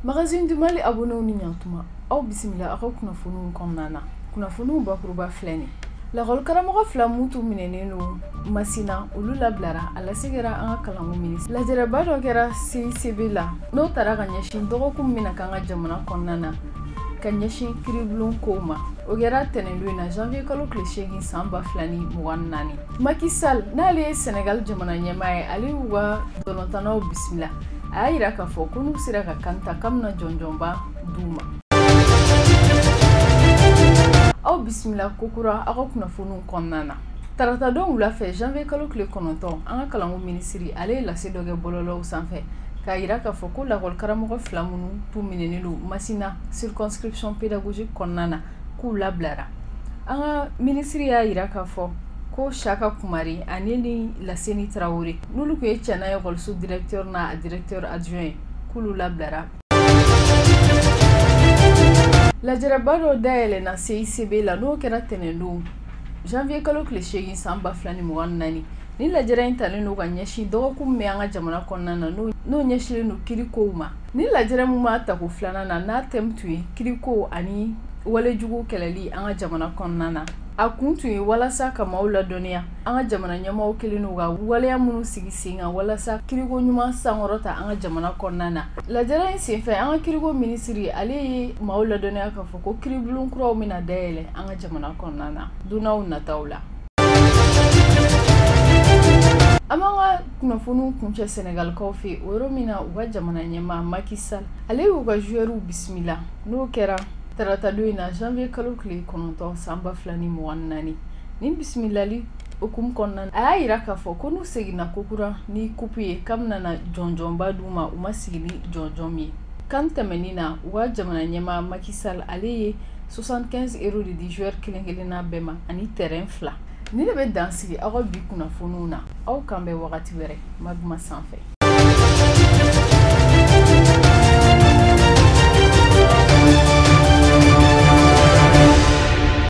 Magazine du Mali abonnéw ni ɲantuma, aw bisimila aw ka kunnafoniw kɔnɔna na. Kunnafoniw bakuruba filɛ nin: lakɔli karamɔgɔ fila mun tun minɛnen don Masina, olu labilara. A lase kɛra an ka kalanko minisiri. Lajɛrɛba dɔ kɛra CICB la, n'o taara ka ɲɛsin dɔgɔkun min bɛna k'an ka jamana kɔnɔna na ka ɲɛsin kiribulon kow ma. O kɛra tɛnɛndon in na, janvier kalo tile 8 san 2024. Macky Sall, n'ale ye Sénégal jamana ɲɛmaa ye, ale y'u ka balontannaw bisimila. A y'a yira k'a fɔ ko n'u sera ka CAN ta, k'a bɛna jɔnjɔnba d'u ma. Aw bisimila kokura aw ka kunnafoniw kɔnɔna na. Taratadon wula fɛ, janvier kalo tile 9, an ka kalanko minisiri, ale ye lase dɔ kɛ bɔlɔlɔw sanfɛ k'a yira k'a fɔ ko lakɔli karamɔgɔ fila minnu tun minɛnen don Masina circonscription pédagogique kɔnɔna na, k'u labilara. An ka minisiri y'a yira k'a fɔ ko Saka Kumari ani ni Laseni Tarawele, n'olu tun ye Cɛna ekɔliso directeur n'a directeur adjoint ye, k'olu labilara. Lajɛrɛba dɔ dayɛlɛnna CICB la, n'o kɛra tɛnɛndon janvier kalo tile 8 san 2024. Ni lajɛrɛ in talen don ka ɲɛsin dɔgɔkun min bɛ an ka jamana kɔnɔna na, n'o ɲɛsinnen don kirikow ma. Ni lajɛrɛ mun b'a tako filanan na, n'a thème tun ye kiriko ani walejugu kɛlɛli an ka jamana kɔnɔna na. A kun tun ye walasa ka maaw ladɔnniya an ka jamana ɲɛmaaw kɛlen don ka waleya minnu sigi sen kan walasa kiriko ɲuman sankɔrɔta an ka jamana kɔnɔna na. Lajɛrɛ in senfɛ, an ka kiriko minisiri, ale ye maaw ladɔnniya k'a fɔ ko kiribulon kuraw bɛna dayɛlɛ an ka jamana kɔnɔna na donnaw nataw la. An b'an ka kunnafoniw kuncɛ Senegalikaw fɛ, o yɔrɔ min na u ka jamana ɲɛmaa Macky Sall, ale y'u ka joueurs bisimila, n'o kɛra taratadon in na, janvier kalo tile 9 san 2024. Nin bisimilali hukumu kɔnɔna, a y'a yira k'a fɔ ko n'u seginna kokura ni coupe ye, k'a bɛna na jɔnjɔnba d'u ma, u ma sigi ni jɔnjɔn min ye. CAN tɛmɛnin na, u ka jamana ɲɛmaa Macky Sall, ale ye 75 euros de di joueur kelen kelenna bɛɛ ma ani terrain fila. Ni ne bɛ dan sigi aw ka bi kunnafoniw na. Aw kan bɛn wagati wɛrɛ Magma sanfɛ.